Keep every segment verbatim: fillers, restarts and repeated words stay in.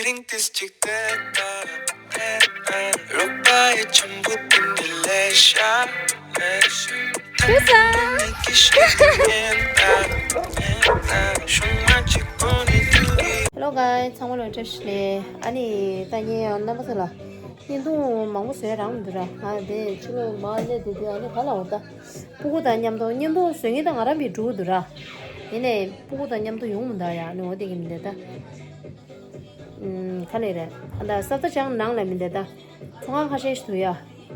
ཏིས་ཅིག་ཏེ་ཏ་ཏེ་ཏ་རོགས་པ་ཡི་ཆུན་པོ་ཏིན་ཏི་ལེ་ཤ་ལེ་ཤ། ཁྱོད་ས། Hello guys, ཚང་མ་ལ་བཀྲ་ཤིས་བདེ་ལེགས། ཨ་ནི་ད་ངས་ཡང་རྣམ་པ་ཚོ་ལ་བརྙན་ཐུང་མང་པོ་བཟོས་རང་མི་འདུག་ར། ང་དེ་ཕྱི་ལོགས་མར་སླེབས་དུས་དེ་ཨ་ནི་ག་ལ་འོ་ད། སྤུ་གུ་དང་མཉམ་དུ་བརྙན་ཐུང་བཟོ་མཁན་ད་ང་རང་བི་འགྲོ་གི་འདུག་ར། ཡིན་ནའི་སྤུ་གུ་དང་མཉམ་དུ་ཡོང་མི་འདུག་ཡ། ཨ་ནི་འོ་དེ་གི་མི་འདུག་ད། ཨུམ། ག་ལེ་རེད། ཨ་ད་ས་ད་ཅང་ནང་ལ་མི་འདུག་ད། ཚོང་ཁང་ཁ་ཤས་ཤིག་འདུག་ཡ།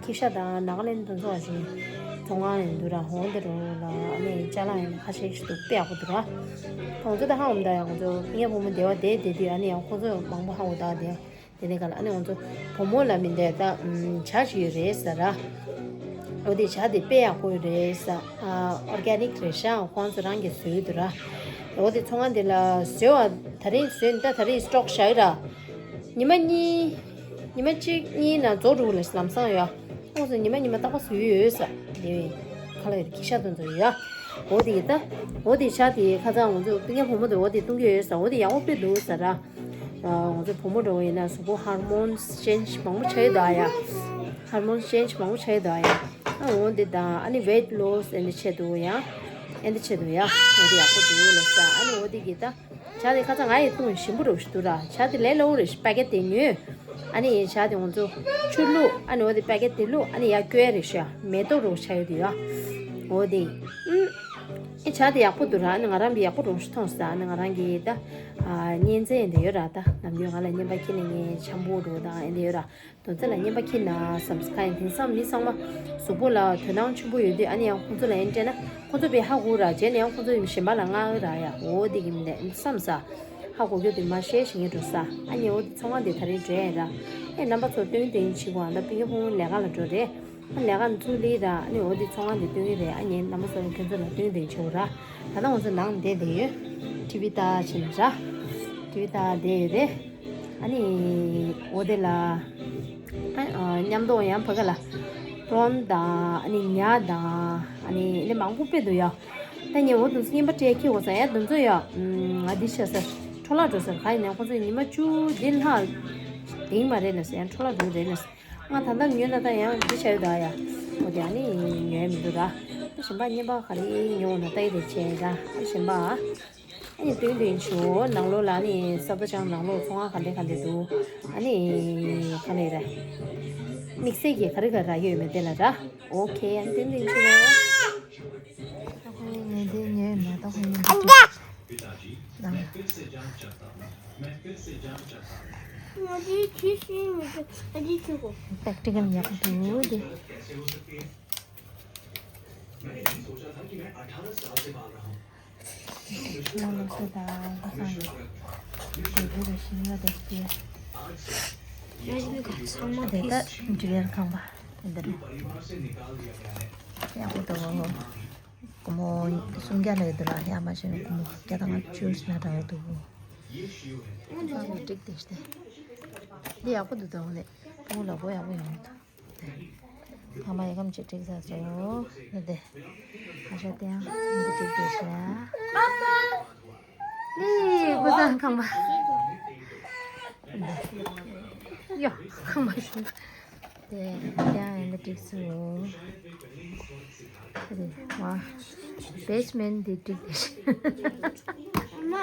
ཁི་ཤ་དང་ནཱ་ག་ལེན་དུ་ཚོགས་ཞིང་ཚོང་ཁང་ཡིན་འདུག་ར། འོ་འདི་རུ་ལ་ཨ་ནི་ཅ་ལག་ཡིན་ཁ་ཤས་ཤིག་འདུག་དཔེ་ཡག་པོ་འདུག་ར། ཁོང་ཚོ་ད་ཧ་འོ་མི་འདུག་ཡ། ཁོང་ཚོ་ངའི་བུ་མོ་སྡེ་བ་བསྡད་བསྡད་དུས་ཨ་ནི་ཡང་ཁོང་ཚོ་མང་པོ་ཧ་འོ་ད་དེ། དེ་ནས་ག་ལ་ཨ་ནི་ང་ཚོ་བུ་མོ་ལ་མི་འདས་ད་ཨུམ་ཇ་ཞིག་ཡོད་རེད་ཟེར་ར། འོ་དེ་ཇ་དེ་དཔེ་ཡག་པོ་ཡོད་རེད་ཟེར། ཨ་ཨོར་གེ་ནིག་རེད་ཤག་ཁོང་ཚོ་རང་གིས་བཟོས་འདུག་ར། འོ་དེ་ཚོང་ཁང་དེ་ལ་བཟོས་པ་ད་རིང་བཟོས་ད་ད་རིང་སི་ཊོག་བཞག་ཡོད་ར། ཉི་མ་གཉིས་ཉི་མ་གཅིག་གཉིས་ནང་རྫོགས་འགྲོ་གི་ལ་ལམ་སང་ཡོད། ཁོང་ཚོ་ཉི་མ་ཉི་མ་རྟག་པར་བཟོས་ཡོད་ཟེར། དེ་བས་ཁ་ལག་ཡོད་ཁི་ཤ་དོན་ཚོ་ཡོད། འོ་དེ་ཡིན་ད། འོ་དེ་ཇ་དེ་ཁ་སང་ང་ཚོ་སྤུན་ཀྱག་བུ་མོ་དེ་འོ་དེ་བཏུང་གི་ཡོད་ཟེར། འོ་དེ་ཡག་པོ་དཔེ་འདུག་ཟེར་ར། ང་ཚོ་བུ་མོ་འདྲ་བོ་ཡིན་ན་གཟུགས་པོ་ཧར་མོན་ཅེན་ཇི་མང་པོ་ཆགས་ཡོད་ད་ཡ། ཧར་མོན་ཅེན་ཇི་མང་པོ་ཆགས་ཡོད་ད་ཡ། ཨ་འོ་འདི་དང་ཨ་ནི་ཝེཊ་ལོ་སི་ཨེ་འདི་ཆེད་དུ་ཡ། ཨེ་འདི་ཆེད་དུ་ཡ། འོ་འདི་ཡག་པོ་འདུག་ལ་ས། ཨ་ནི་འོ་འདི་གི་ད། ཇ་དེ་ཁ་ཚ་ང་ཡི་བཏུང་ཞིམ་པོ་འདྲ་བོ་ཞིག་འདུག་ར། ཇ་དེ་ལས་སླ་བོ་རེད་ཤག་པ་ཀེ་ཊི་དེ་ཉོས། ཨ་ནི་ཇ་དེ་ང་ཚོ་ཆུ་བླུགས། ཨ་ནི་འོ་དེ་པ་ཀེ་ཊི་དེ་བླུགས། ཨ་ནི་ཡར་བསྐོལ་རེད་ཤག་མེ་ཏོག་འདྲ་བོ་ཆགས་ཡོད་དུ་ཡ། འོ་དེ། ཨུམ། ཨེ་ཇ་དེ་ཡག་པོ་འདུག་ར། ཨ་ནི་ང་རང་གི་ཡག་པོ་འདྲ་བོ་ཞིག་མཐོང་སོང་། ཨ་ནི་ང་རང་གི་ད། ཨ་བརྙན་ཚན་འདི་ཡོད་ར། ད་ནམ་རྒྱུན་ང་ལ་བརྙན་པ་ཁྱེར་ནས་ངས་འཆམ་པོ་འདྲ་བོ་དང་ཨེ་འདི་ཡོད་ར། དོན་ཚན་ལ་བརྙན་པ་ཁྱེར་ན་སབ་སི་ཀ་རབ་དེང་སང་མི་ཚང་མ་གཟུགས་པོ་ལ་དོ་སྣང་ཆེན་པོ་ཡོད་དུས། ཨ་ནི་ཡང་ཁོང་ཚོ་ལ་ཨེ་འདྲ་ན་ཁོང་ཚོ་དཔེ་ཧ་གོ་ར། རྗེས་ནས་ཡང་ཁོང་ཚོ་གཞན་པ་ལ་མངགས་ར་ཡ། འོ་དེ་གི་མི་འདུག་བསམ་ས། ཧ་གོ་རྒྱུ་དེ་མ་ཤེས་ཤེས་ངེས་འགྲོ་ས། ཨ་ནི་འོ་དེ་ཚོང་ཁང་དེ་ད་རེས་འགྲོ་ཡ་ར། ཨེ་རྣམ་པ་ཚོ་སྟོན་དེ་ཡིན་ཕྱི་གོ་ཨ་ད་སྤུན་ཀྱག་ཕུང་ལས་ཀ་ལ་འགྲོ་རེད། ཨ་ལས་ཀ་ཚུགས་ལི་ར། ཨ་ནི་འོ་དེ་ཚོང་ཁང་དེ་སྟོན་གི་རེད། ཨ་ནི་རྣམ་པ་ཚོ་ལ་ཁྱོད་ཚོ་ལ་སྟོན་དེ་ཡིན་ཕྱི་གོ་ར། ད་ལྟ་ང་ཚོ་ནང་བསྡད་བསྡད་ཡོད། ཊི་བི་ལྟ་བྱེད་ར། ཊི་བི་ལྟ་བསྡད་ཡོད་རེད། ཨ་ནི་འོ་དེ་ལ་ཨ་མཉམ་དུ་ཡང་ཕ་གི་ལ་པོན་དང་ཨ་ནི་ཉ་དང་ཨ་ནི་ཨ་ནི་མང་པོ་དཔེ་འདུག་ཡ། ད་ངས་འོ་དུ་བརྙན་པ་སྤྲད་ཁྱེད་འོ་ས་ཡ་དུ་ཚོ་ཡ། ང་འདི་ཤ་ཟ་འཕྲོ་བརླག་འགྲོ་ཟེར་ག་ཡིན་ན་ཁོ་ཚོ་ཉི་མ་བཅུ་འདི་ལྷག་དེང་མ་རེད་ལ་ཟེར། ཡང་འཕྲོ་བརླག་འགྲོ་རེད་ལ་ཟེར། ང་ད་ལྟ་ཉོས་ན་ད་ཡང་འདི་བྱ་ཡོད་ད་ཡ། འོ་དེ་ཨ་ནི་ཉོས་མི་འདུག་ར། ད་གཞན་པ་བརྙན་པ་ག་རེ་ཉོ་ན་ལྟ་ཡི་རེད་བྱས་ད་གཞན་པ། ཨ་ནི་སྟོན་སྟོན་ཆུ་ནང་ལོགས་ལ་ཨ་ནི་ས་ད་ཅང་ནང་ལོགས་ཚོང་ཁང་ག་འདྲ་ག་འདྲ་འདུག་ཨ་ནི་ག་ལེ་ར། དམིགས་བསལ་གྱི་ག་རེ་ག་རེ་ཡོད་མེད་དེ་ལ་ར། ཨོ་ཁེ། ཨ་ནི་སྟོན་སྟོན་ཆུ། ད་ཁོ་ངས་འདི་ཉོས་མེད། ད་ཁོ་ངས་འདི་སྒྲིག་པེག་ཊི་ཀལ་ཡག་པོ་འདུག་འདི། ལ་ལུགས་སྲོལ་དང་ཁ་སང་གི་དེ་གི་རེ་ཞིག་ལ་དེ་སྐྱེ། དེ་ད་འབྲི་ཡར་ཁང་པ་དེ་འདིར་ཡག་པོ་འདུག་སྐུ་མོ་སུམ་བརྒྱ་ལ་ཡོད་འདུག་ལ་ཡག་མ་བྱས་ན་སྐུ་མོ་བརྒྱ་དང་ལྔ་བཅུ་ཞིག་ན་འདྲ་ཡོད་འདུག་ཁ་སང་གི་འགྲིག་དེ་ཞིག་དེ། འདི་ཡག་པོ་འདུག་ད་འོ་ནས་སྐུ་མོ་ལ་སྒོ་ཡག་པོ་ཡོང་འདུག་ཁང་པ་ཡག་གམ་ཅིག་བསྒྲིགས་ཚར་སོང་། འདི་དེ། ཨ་ཤ་སྟེང་འདི་བསྒྲིགས་བསྡད་ཤག་ཨེ། ཀུ་སང་ཁང་པ། ཡོ། ཁང་པ་ཞིག་དེ་སྟེང་འདི་བསྒྲིགས་སོང་། དེ་བ། བེ་སི་མེན་འདི་བསྒྲིགས་བསྡད་ཤག་ཨ་མ།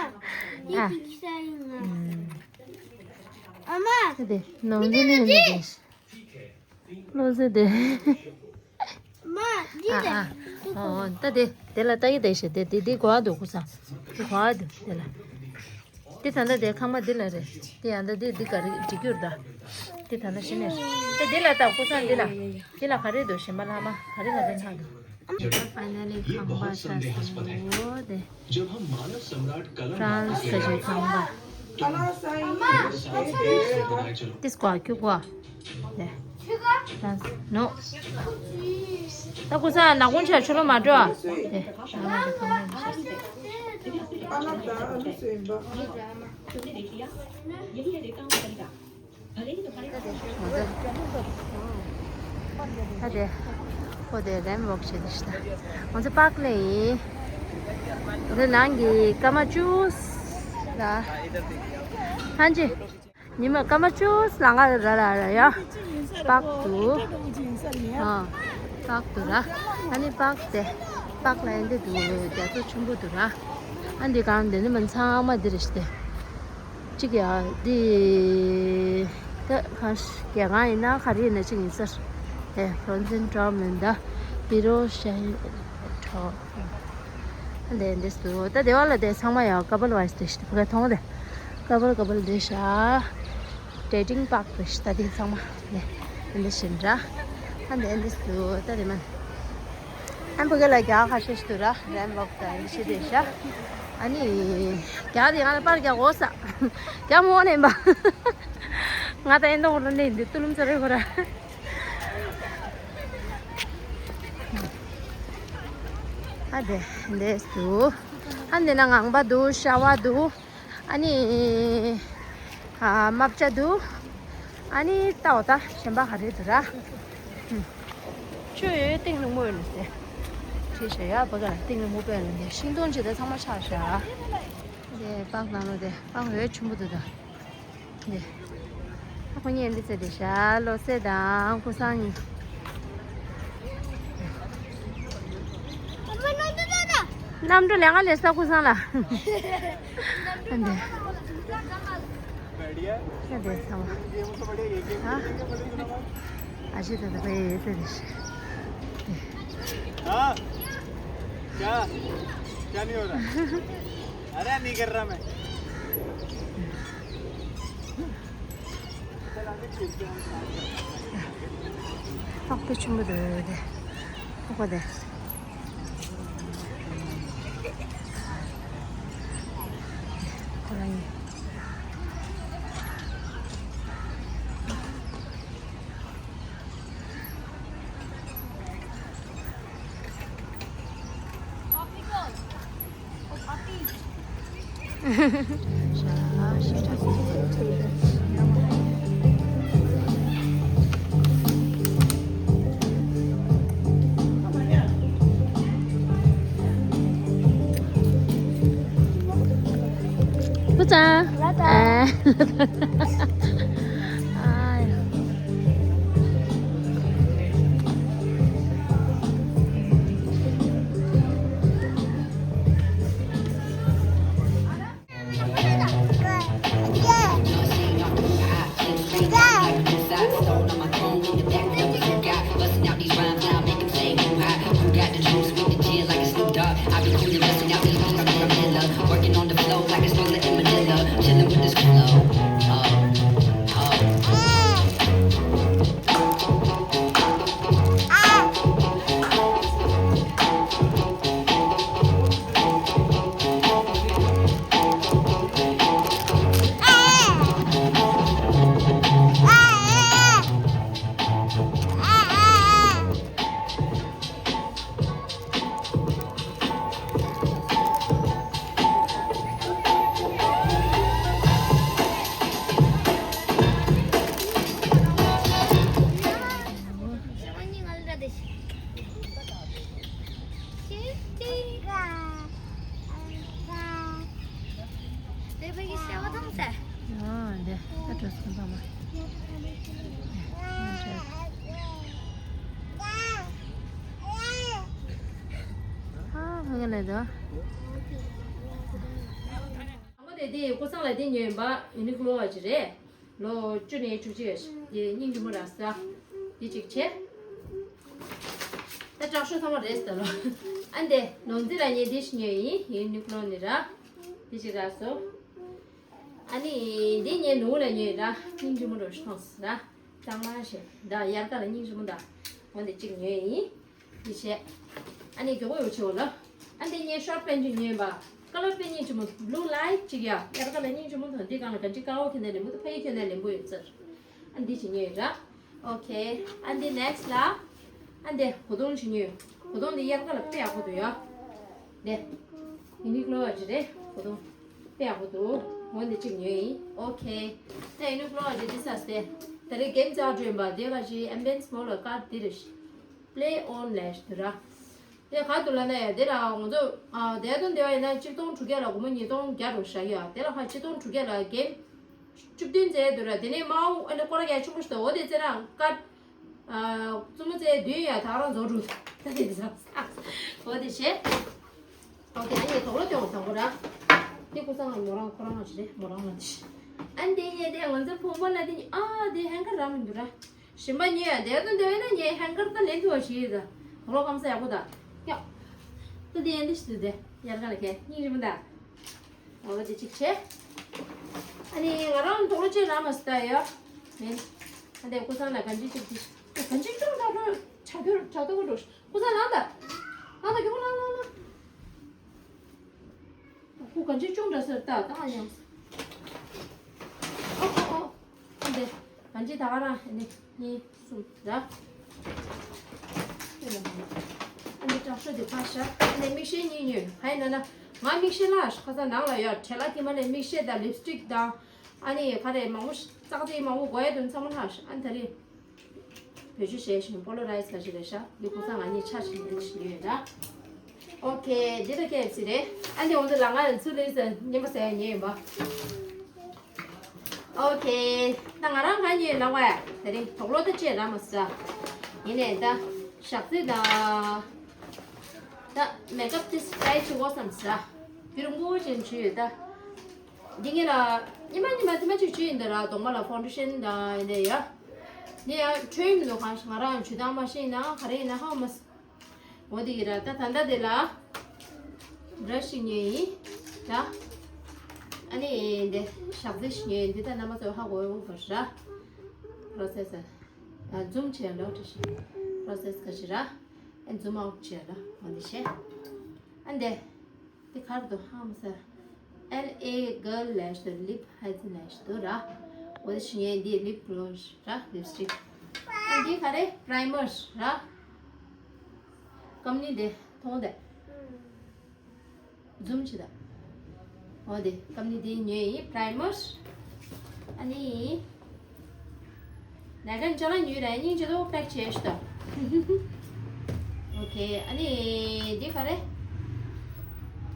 འདི་ཨ། བསྒྲིགས་ས་ཡིན་ང་། ཨ་མ། དེ་ནང་འདི་ནས་འདི་བསྒྲིགས། བློ་ཟེ་དེ། མ། འདི་ཨ་ཨ། ཨོ་ཨོ། ད་དེ་དེ་ལ་ལྟ་གི་བསྡད་ཤག་དེ་དེ་དེ་གོ་བ་འདུག་ཀུ་སང་། དེ་གོ་བ་འདུག་དེ་ལ། དེ་ད་ལྟ་དེ་ཁང་པ་འདི་ལ་རེད། དེ་ཡང་ད་དེ་འདི་ག་རེ་འགྲིག་གི་རེད་ད། དེ་ད་ལྟ་ཤི་ནས་རེད། དེ་འདི་ལ་ལྟ་ཀུ་སང་འདི་ལ། དེ་ལ་ག་རེ་འདུག་གཞན་པ་ལྷག་མ་ག་རེ་ག་རེ་ལྷག་འདུག་ཕ་ནལ་ལི་ཁང་པ་ཆགས་སོང་། འོ་དེ། ཧྥ་རན་སི་ག་ཞིག་ཁང་པ། ཏིས་ཀོ་ཁྱུ་ཀོ། ནོ། ད་ཀུ་ས་ནག་ཀུན་ཆ་ཆུ་ལོ་མ་འགྲོ། ད་དེ་ཁོ་དེ་རེམ་ཝོག་བྱེད་དེ་ཤི་ད། ང་ཚོ་པཱག་ལ་ཡིན། དེ་ནང་གི་ཀ་མ་ཅུས་ལ། ཧན་ཇི། ཉི་མ་སྐར་མ་བཅུ་ལང་ག་ར་ར་ར་ཡ། པག་ཏུ། ཨ། པག་ཏུ་ར། ཨ་ནི་པག་དེ། པག་ལ་ཡན་དེ་འདུག་རྒྱ་མཚོ་ཆེན་པོ་འདུག་ར། ཨ་འདི་གང་དེ་ནི་མི་ཚང་མ་འདི་རེད་ཤི་དེ། གཅིག་ཡ་འདི། ད་གང་ཤི་རྒྱ་གང་ཡིན་ན་ག་རེ་ཡིན་ན་གཅིག་ཡིན་ས་རེད། དེ་Frozen Drum ཡིན་ད། Hero Shine Drum། ཨ་འདི་འདི་སུ་ད་དེ་བ་ལ་དེ་ཚང་མ་ཡ་ཀ་པལ་བའི་སི་དེ་ཤི་དེ་བ་ག་མཐོང་དེ། ཀ་པལ་ཀ་པལ་འདི་ཤ། Dating park ལ་ཤི་ད་དེ་ཚང་མ་ནས་འདི་བཞིན་འདྲ། ཨ་འདི་འདི་སུ་ད་དེ་མ། ཨ་ཕ་གི་ལ་རྒྱ་ཁ་ཤས་ཤི་དུ་ར་རན་ལོག་ད་འདི་ཤི་དེ་ཤ། ཨ་ནི་རྒྱ་དེ་ང་ལ་པར་རྒྱ་གོ་ས། རྒྱ་མོ་ནས་པ། ང་ད་ཨེ་འདོང་རུ་ནས་འདི་ཏུ་ལུམ་ཚ་རེ་གོ་ར། ཨ་འདི་འདི་སུ། ཨ་འདི་ན་ངང་པ་འདུག་ཤ་བ་འདུག་ཨ་ནི། ཨ་རྨ་བྱ་འདུག་ཨ་ནི་ལྟ་བ་ད་གཞན་པ་ག་རེ་འདུག་ར། ཆུ་ཡོད་ཏིང་ལུང་མོ་ཡོད་ནི་སེ། ཁྲིད་ཤ་ཡ་བ་ག་ཏིང་ལུང་མོ་པས་ལ་ནི་ཤིང་སྡོང་ཅི་དེ་ཚང་མ་ཆག་ཤ། དེ་པག་ནང་ལོ་དེ་པག་འོད་ཆུན་པོ་འདུག་ད། དེ། ཨ་ཁོ་གཉིས་འདི་ཚེ་དེ་ཤ་ལོ་སེ་དང་ཁུ་སང་གཉིས། གནམ་གྲུ་ལས་ང་ལས་ས་ཁུ་སང་ལ། ཨ་འདི། ཁྱེད་དེ་ཚང་མ། ཨ། ཨ་ཤི་ད་ད་པའི་ཡེ་ཚེ་དེ་ཤ། हाँ? क्या? क्या नहीं हो रहा? अरे नहीं कर रहा मैं। ཨག་པོ་ཆུང་པོ་འདུག་དེ། ཨག་པོ་དེ། ཁོ་རང་ཡིན། ཀུ་ཅང་། ལ་དྭགས། ཨ། ཨ་ཡ། དང་པོ་དེ་དེ་ཀུ་སང་ལ་དེ་ཉོས་ཡིན་པ་ཡུ་ནི་ཀློ་བ་ཅིག་རེད། ལོ་བཅུ་ནས་བཅུ་གཅིག་དེ་སྙིང་རྗེ་མོ་ར་ས། དེ་གཅིག་བྱས། ད་དྲག་ཤོས་ཚང་མ་རེད་ཟེར་ལོ། ཨ་འདི་ནོར་འཛིན་ལ་ངས་དེ་ཞིག་ཉོས་ཡིན་ཡུ་ནི་ཀློ་ནས་ར། དེ་གཅིག་རག་སོང་། ཨ་ནི་འདི་ངས་ནུ་བོ་ལ་ཉོས་ཡིན་ར་སྙིང་རྗེ་མོ་འགྲོ་ཤི་ཐོངས་ཟེར་ར། གཙང་མ་ཞེས་ད་དབྱར་ཁ་ལ་སྙིང་རྗེ་མོ་ད། འོ་འདི་གཅིག་ཉོས་ཡིན། འདི་བྱས། ཨ་ནི་མགྱོགས་པོ་ཡོང་ཆེ་བ་ལ། ཨ་འདི་ངའི་ཤོར་པན་ཅིག་ཉོས་པ། ཀ་ལར་དཔེ་སྙིང་རྗེ་མོ་བླུ་ལའིཊ་ཅིག་ཡ། དབྱར་ཁ་ལ་སྙིང་རྗེ་མོ་དང་འདི་གང་ལ་ག་འདྲི་ཀ་བོ་ཁྱོད་ནས་ལེན་པོ་ད་ཕ་ཡི་ཁྱོད་ནས་ལེན་པོ་ཡོད་ཚར། ཨ་འདི་ཅིག་ཉོས་ར། ཨོ་ཁེ། ཨ་འདི་ནེག་སི་ལ། ཨ་འདི་གོ་དོང་ཅིག་ཉོས། གོ་དོང་འདི་དབྱར་ཁ་ལ་དཔེ་ཡག་པོ་འདུག་ཡ། འདི། ཡུ་ནི་ཀློ་བ་ཅིག་རེད་གོ་དོང་། དཔེ་ཡག་པོ་འདུག་འོ་འདི་གཅིག་ཉོས་ཡིན། ཨོ་ཁེ། ད་ཡུ་ནི་ཀློ་བ་ཅིག་འདི་ས་སྟེ། ད་རེས་གེམ་རྩ་སྤྲོད་པ་དེ་བ་ཞིག་ཨེམ་བེན་སི་མོ་ལ་ཀར་འདི་རེད། པི་ལེ་ཨོན་ལས་དུ་ར། དེ་ག་དུ་ལ་ན་ཡ་དེ་ལ་ང་ཚོ་ཨ་དེ་དུ་འདི་བ་ཡིན་ན་ཆིག་སྟོང་དྲུག་བརྒྱ་ལ་སྒོར་མོ་ཉིས་སྟོང་བརྒྱ་རུ་བཞག་ཡ། དེ་ལ་ཁ་ཆིག་སྟོང་དྲུག་བརྒྱ་ལ་གེམ་ བཅུ་བདུན་བཙལ་འདུག་ར། དེ་ནས་མའོ་ཨ་ནི་སྐོར་ར་གས་ཆུང་མོ་ཞིག་འདུག་འོ་དེ་བཙལ་རང་ཀ་ཨ་བཙུན་མོ་བཙལ་བདུན་ཡ་ད་རང་རྫོགས་འགྲོ། ད་དེ་ཚོ་འོ་དེ་བྱས། འོ་དེ་ཨ་ནི་དོག་ལོ་སྟོན་དང་པོ་ར། དེ་ཀུ་སང་ང་མོ་རང་ཁོ་རང་ང་ཞིག་རེད། མོ་རང་ང་ཞིག་ཨ་ནི་དེ་ཡས་དེ་ང་ཚོ་ཕུང་པོ་ལ་དེ་ནི་ཨ་དེ་ཧན་གར་ར་མི་འདུག་ར། ཞིམ་པ་ཉོས་ཡ་དེ་དང་དེ་བས་ན་ངས་ཧན་གར་ད་ལེན་ཐུབ་པ་ཞིག་ཡོད་ད། དོག་ལོ་ཁམ་ས་ཡག་པོ་ད། ཡ། ད་དེ་ཡས་འདི་ཞིག་འདུག་དེ་ཡར་ག་ལ་ཁེ་སྙིང་རྗེ་མོ་ད། འོ་དེ་གཅིག་བྱས། ཨ་ནི་ང་རང་དོག་ལོ་ཅེ་ར་མ་སི་ད་ཡ། མེན། ཨ་འདི་ཀུ་སང་ལ་གན་ཇི་གཅིག་དེ། གན་ཇི་ཅུང་ད་ཁོ་ཆ་ཁྱོད་ཆ་ཏོ་གོ་འགྲོ། ཀུ་སང་ལ་ད། ལ་ད་ཁྱོད་ལ་ལ་ལ། ཁོ་གན་ཇི་ཅུང་འདྲ་སར་ད་ད་ཡང་། ཨོ་ཨོ་ཨོ། ཨ་འདི། གན་ཇི་ད་ག་རང་ཨ་ནི་གཉིས། གསུམ་ར། ཨ་ནི་དྲག་ཤོས་དེ་ཕར་བཞག་ཨ་ནི་མིག་ཤེལ་གཉིས་ཉོས། ཧའི་ན་ན། ང་མིག་ཤེལ་ལ་ཁ་སང་ནང་ལ་ཡོད་བྲེལ་ལ་ཐི་མ་ནས་མིག་ཤེལ་དང་ལིབ་སི་ཊིག་དང་། ཨ་ནི་ག་རེ་མང་པོ་ཙག་ཙིག་མང་པོ་དགོས་ཡ་དོན་ཚང་མ་ལྷག་ཨ་ནི་ད་རེས་བེད་སྤྱོད་བྱས་ཤིང་པོ་ལོ་རའི་སི་ག་ཞིག་རེད་ཤག་འདི་ཁུ་ཚང་ང་གཉིས་ཆ་ཞིག་འདི་ཞིག་ཡོད་ར། ཨོ་ཁེ་འདི་ད་ཁེ་ཨེཕ་སི་རེད། ཨ་ནི་འོ་འདི་ལ་ང་ཚུར་ལས་ཉན་པ་ཟེར་ཉན་ཡིན་པ། ཨོ་ཁེ། ད་ང་རང་ག་ཉོས་ལབ་པ། དེ་རིང་དོག་ལོ་ད་བཅད་ར་མ་ཟ། ཡིན་ནའི་ད་ཞག་རྩི་དང་། ད་མེག་ཨབ་དེ་ཊྲའི་བྱེད་དགོས་བསམ་ཟ། དེ་རིང་སྤོ་བོ་ཅན་བྱོས་ཡོད་ད། འདི་ངེད་ལ་ཉི་མ་ཉི་མ་དེ་མ་ཅིག་བྱོས་ཡིན་ད་ར། གདོང་པ་ལ་ཕའུན་ཌེ་ཤན་དང་ཡིན་ནའི་ཡ། འདི་ཡ་འཕྲོད་མི་འདུག་གང་ཞིག་ང་རང་བྱོས་སྟངས་མ་ཤེས་ན་ག་རེ་ཡིན་ན་ཧ་མ་སི། འོ་དེ་གི་ར་ད་ད་ལྟ་དེ་ལ་བྷ་ར་ཤི་ཞིག་ཉོས་ཡིན་ད། ཨ་ནི་འདི་ཞག་རྩི་ཞིག་ཉོས་ཡིན། འདི་ད་རྣམ་པ་ཚོ་ཧ་གོ་ཡོང་གི་ར། པྲོ་སེ་སར། ཛུམ་བྱས་ལོ་བྲི་ཤི། པྲོ་སེ་སར་ག་ཞིག་ར། ཨ་ཛུམ་ཨའུཊ་བྱས་ལོ་འོ་འདི་བྱས། ཨ་འདི། འདི་གར་དུ་ཧ་མ་ས། ཨེལ་ཨེ་གྷརལ་ལས་ཤི་དུ་ལིབ་ཧའི་ཛི་ལས་ཤི་དུ་ར། འོ་དེ་ཞིག་ངས་འདི་ལིབ་གློ་སི་ར་ལིབ་སི་ཊིག་ཨ་འདི་ག་རེ་པྲའི་མར་ར། ཀམ་ནི་འདི་མཐོང་དེ། ཛུམ་བྱེད་ད། འོ་དེ་ཀམ་ནི་འདི་ཉོས་ཡིན་པྲའི་མར། ཨ་ནི། ནས་ཀན་ཅ་ལག་ཉོས་ར་སྙིང་རྗེ་ཏོ་པེག་བྱས་ཤི་ཏོ། ཨོ་ཁེ། ཨ་ནི་འདི་ག་རེ།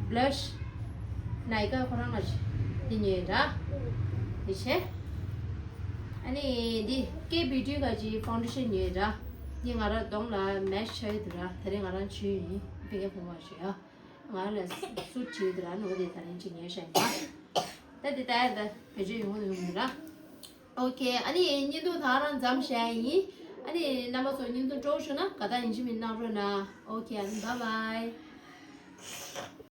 བྷ་ལ་ཤི། ནའི་ཀ་ཁོ་རང་ལ་འདི་ཉོས་ར། འདི་བྱས། ཨ་ནི་འདི་ཀེ་བི་ཊི་ག་ཅི་ཕའུན་ཌེ་ཤན་ཉོས་ར། འདི་ང་རང་གདོང་ལ་མེ་ཆི་ཆགས་ཡོད་འདུག་ར། དེ་རིང་ང་རང་བྱུས་ཡིན་པི་ཀེ་ཕོ་མ་ཞུ་ཡ། ང་ལ་སུ་བྱས་འདུག་ར་ནོ་དེ་ད་རིང་ཅིག་ཉོས་ཤག་ཡིན་པ། ད་འདི་ལྟ་ཡ་ད་བེད་སྤྱོད་ཡོང་ཡོང་འདུག་ར། ཨོ་ཁེ། ཨ་ནི་བརྙན་ཐུང་ད་རང་མཚམས་བཞག་ཡིན། ཨ་ནི་རྣམ་པ་ཚོ་བརྙན་ཐུང་སྤྲོ་བོ་བྱུང་ན་དགའ་རྟགས་ཡིན་གཅིག་མིན་གནང་རོགས་གནང་། ཨོ་ཁེ། ཨ་ནི་བཱའི་བཱའི།